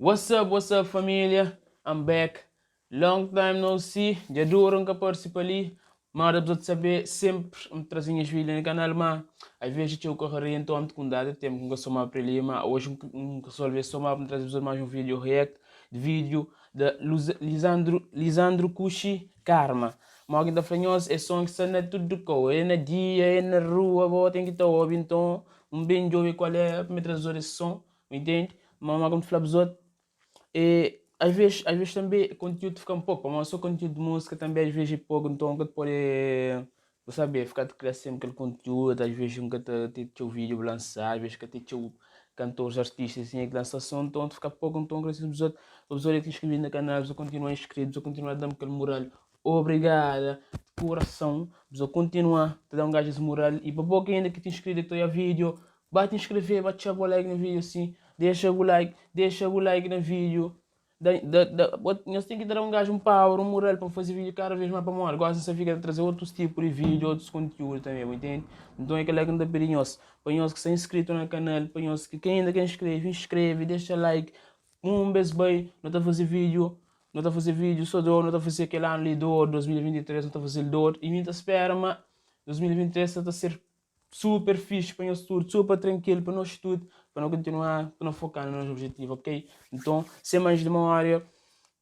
What's up, what's up família? I'm back. Long time no see. Dja dura N ka parse pa li. Ma da bzot sabe, senpri N traze nhas vídeo na kanal, ma às vezes txeu korreria, nton N ku data tempu ki N ka soma pa li, ma oji N resolve soma pa N traze bzot mais un vídeo react de vídeo da Lisandro, Lisandro Cuxi Karma. Mo ki N ta fla nhos, é son ki sta na tudu kau, é na dia, é na rua, bo ten ki ta obi, nton N ben djobe kual é pa mi traze bzot es son. Bu intende? Ma ma como fla bzot e às vezes, às vezes tambe conteúdo fica um pouco, pamodi só conteúdo de música tambe às vezes é pouco, então nunca te pode, bu sabe, fica ta cria sempre aquele conteúdo, às vezes nunca ta ter txeu vídeo pa lançar, às vezes ka ten txeu cantores, artistas assim que lança som, então fica pouco, então agradece bzot, pa bzot ki inscreve na canal, bzot continua inscrito, bzot continua dam kel mural, obrigada de coração, bzot continua ta da um gajo esse mural, e pa bo ki ainda ki ta inscrito ki ta oia vídeo, Ba te inscrever, ba txa bo like na vídeo assim, deixa bu like, deixa bu like na vídeo. Da, da, da, nós tem que dar um gajo um power, um moral para fazer vídeo cada vez mais para mora. Gosta de fica trazer outros tipos de vídeo, outros conteúdos também, entende? Então é aquela que não pedir nós, para nós que está inscrito no canal, para nós que quem ainda quer inscreve, inscreve, deixa like. Um beijo bem, não tá fazer vídeo, não tá fazer vídeo só dor, não tá fazer aquele ano ali dor, 2023 não tá fazer dor e mim tá espera, mas 2023 tá ser Super fixe pa nhos tudo, super tranquilo pa nos tudo, pa no continua, pa no focar na nos objetivo, ok? Então, sem mais demora,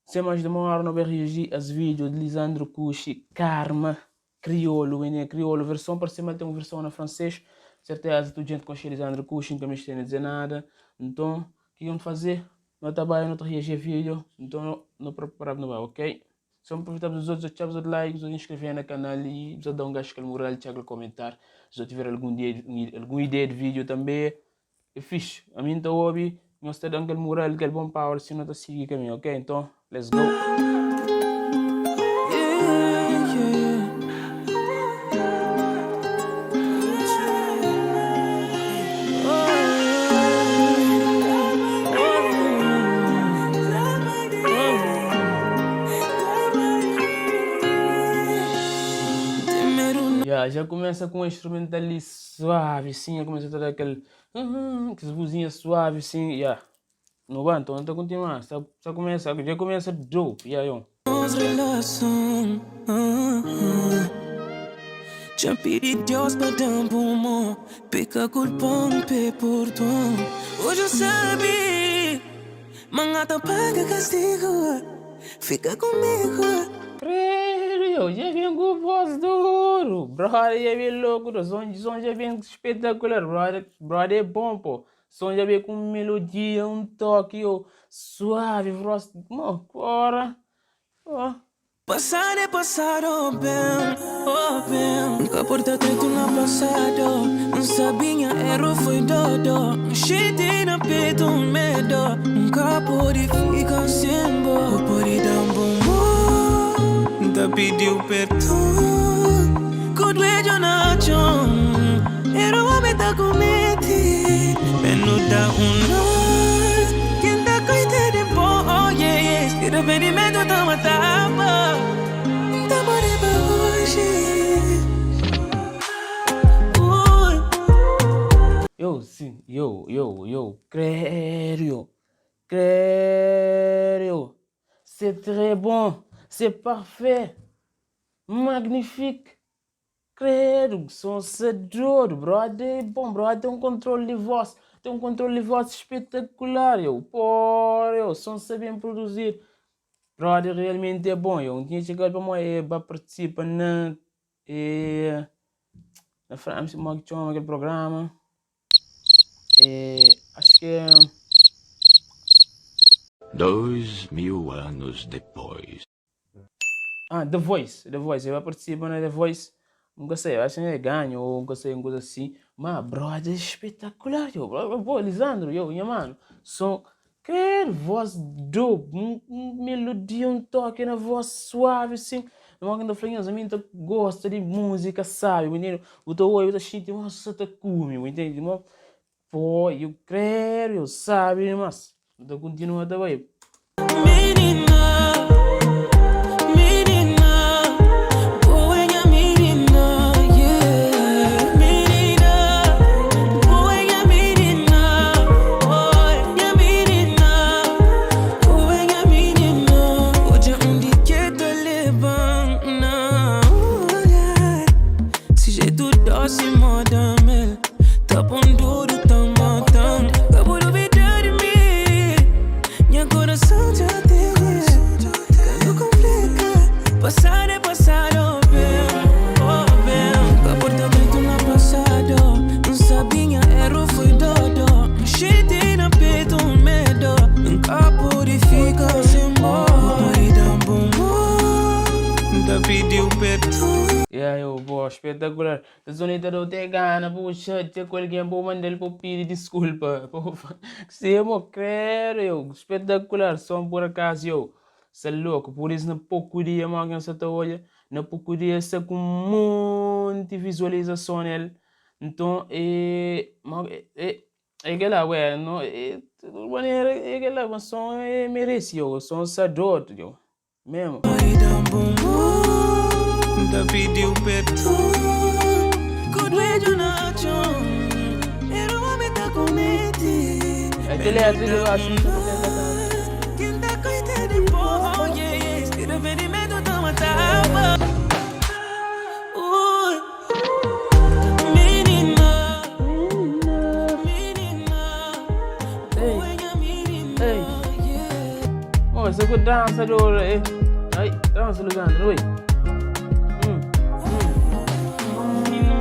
sem mais demora, no bai reagir as vídeo de Lisandro Cuxi, Karma, Crioulo, né? Crioulo, versão, parece mal tem uma versão na francês, certeza, tudo gente conhece Lisandro Cuxi, nunca me estende dizer nada. Então, o que vamos fazer? No trabalho, no reagir vídeo, então no, no preparar no vai, ok? Só me aproveitar os outros, tchau, os likes, os inscrever no canal e os dar um gajo aquele moral, tchau, comentar. Se eu tiver algum dia, alguma ideia de vídeo também, é fixe. A mim tá ouve, nós tá dando aquele moral, aquele bom power, se não tá seguir caminho, ok? Então, let's go. Yeah, já começa com um instrumental ali suave, sim, começa a dar aquele, aquelas vozinhas suave, sim, yeah. No vai, então tá continuar, só, só começa, já começa dope, yeah, yo. Relação, Já pedi Deus pa dar um Pica culpão, pe perdão. Hoje eu sabe, mangata paga castigo. Fica comigo. Credo, eu já vim com voz duro, brother já vem louco, som, som já vem espetacular, brother, brother é bom, pô. Som já vem com melodia, um toque, eu, suave, voz, ora, ó. Passado é passado, bem, oh bem. Nunca porta tanto no passado. Não sabia, erro foi dodo. Cheio na peito, medo. Nunca pude ficar sem bo. Pode dar um bom Nunca pediu perdão. Quando eu na chão. Era o homem tá comete. Não dá um nó. Quem tá cuidando de bom, oh yeah, yeah. Se arrependimento tá matava. Tá morrendo hoje. Ui. Yo, sim, yo, yo, yo, credo, credo. C'est très bon, c'est parfait, magnifique. Credo, som doido, brother. É bom, brother. Tem um controle de voz, tem um controle de voz espetacular, eu. Pô, eu, som sabem produzir. Brother, realmente é bom. Eu não tinha chegado para morrer, para participar na, é, na França, como é que chama aquele programa? É, acho que é. 2000 anos depois. Ah, The Voice, The Voice, eu participo na The Voice, nunca sei, acho que é ganho ou nunca sei, uma coisa assim. Mas, brother, espetacular, yo. Pô, Lisandro, yo, minha mano, som, quer voz dope, um melodia, um toque na voz suave, assim. Não é que eu falei, a mim gosta de música, sabe, menino? O teu olho tá cheio, nossa, tá comigo, entende? Pô, eu quero, eu sabe, mas então continua também. Menina, menina, boa menina, yeah. Menina, boa menina, oh, minha menina. pertu. Yeah yo boa espetacular Kel som li ta dau te gana pa bu xatia ku algen pa bu mandal pa bu pidi disculpa pa bu fla se mo credo yo espetacular som por acaso yo sta loco por isso na poku dia mo ki nsa ta odja na poku dia sta ku monti visualizason nel nton e mo e e kela ué no e tudu manera e kela ma som e merece yo som sta dodu yo. Mesmo. É que letra que eu acho que eu Ei, ei. Oh, essa ku dança do eh. Ai, dança Lisandro, oi. Hum, hum. Menina.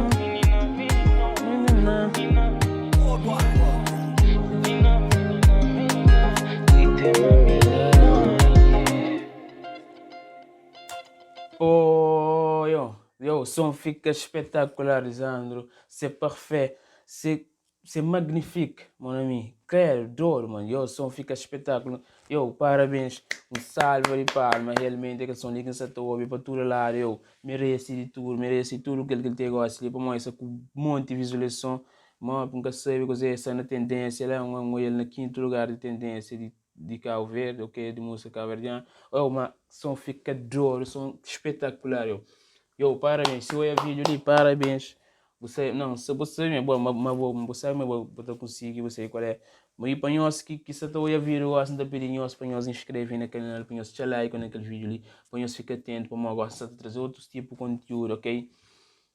Oh, yo, yo, o som fica espetacular, Lisandro. C'est parfait. C'est C'est magnifique mon ami credo dodu man yo som fica espetáculo yo parabéns um salva de palma realmente kel som li ki nsa ta obi pa tudo lado yo merece de tudo merece tudo kel ki el tem gosi li pamodi sta ku monti visualizason ma nka sabe kuze sta na tendência la n odjal na quinto lugar de tendência de de Cabo Verde ok de música cabo-verdiana oh ma som fica dodu som espetacular yo yo parabéns si odja vídeo li parabéns Bu sabe, não, se bu sabe ma bo, ma bo, bu sabe ma bo, bo ta konsigi, bu sabe kual é. Ma i pa nhos ki, ki sa ta odja vídeo gosi, N ta pidi nhos pa nhos inskreve na kanal, pa nhos txa like na kel vídeo li, pa nhos fika atentu pamodi gosi N sa ta traze otus tipu kontiúdu, ok?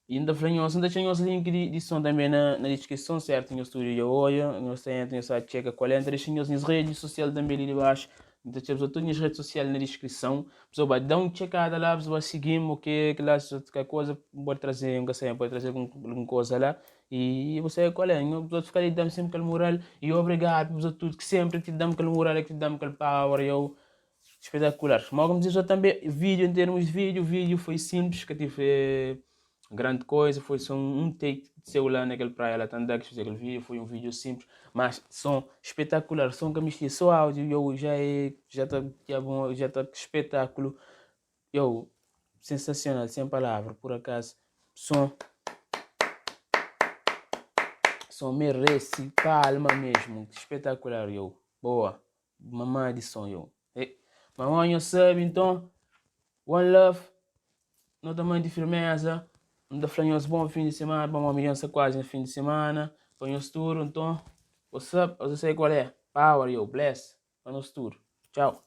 I N ta fla nhos, N ta txa nhos link di, di son tanbe na, na diskrison, sertu? Nhos tudu dja odja, nhos ta entra, nhos ta txeka kual é. N ta dexa nhos nhas redi sosial tanbe li dibaxu, N ta txa-bs tudu nhas redi sosial na diskrison. Bs ba da un txekada la, bs ba sigi-m, ok, kila si kal koza N pode traze, N ka sabe, N pode traze algun koza la. I bu sabe kual é, bs fika li da-m senpri kel mural. I obrigadu pa bs tudu ki senpri ti da-m kel mural, ki ti da-m kel power, yo. Spetakular. Má koma diz tanbe, vídeo em termos de vídeo, vídeo foi simples, ka tive grande coisa, foi só um take de seu lá naquele praia lá tandá que fazer aquele vídeo, foi um vídeo simples, mas som espetacular, som que me só áudio, eu já é, já tá, já bom, já tá espetáculo, eu, sensacional, sem palavra, por acaso, som, som merece palma mesmo, espetacular, eu, boa, mamã de som, eu, mamã, eu sabe, então, one love, No ta mante firmeza. N ta fla nhos bon fin di semana pamodi mi dja N sta kuazi na fin di semana. Pa nhos tudu, nton, what's up? Nhos dja sabe kual é. Power yo, bless pa nos tudu. Txau.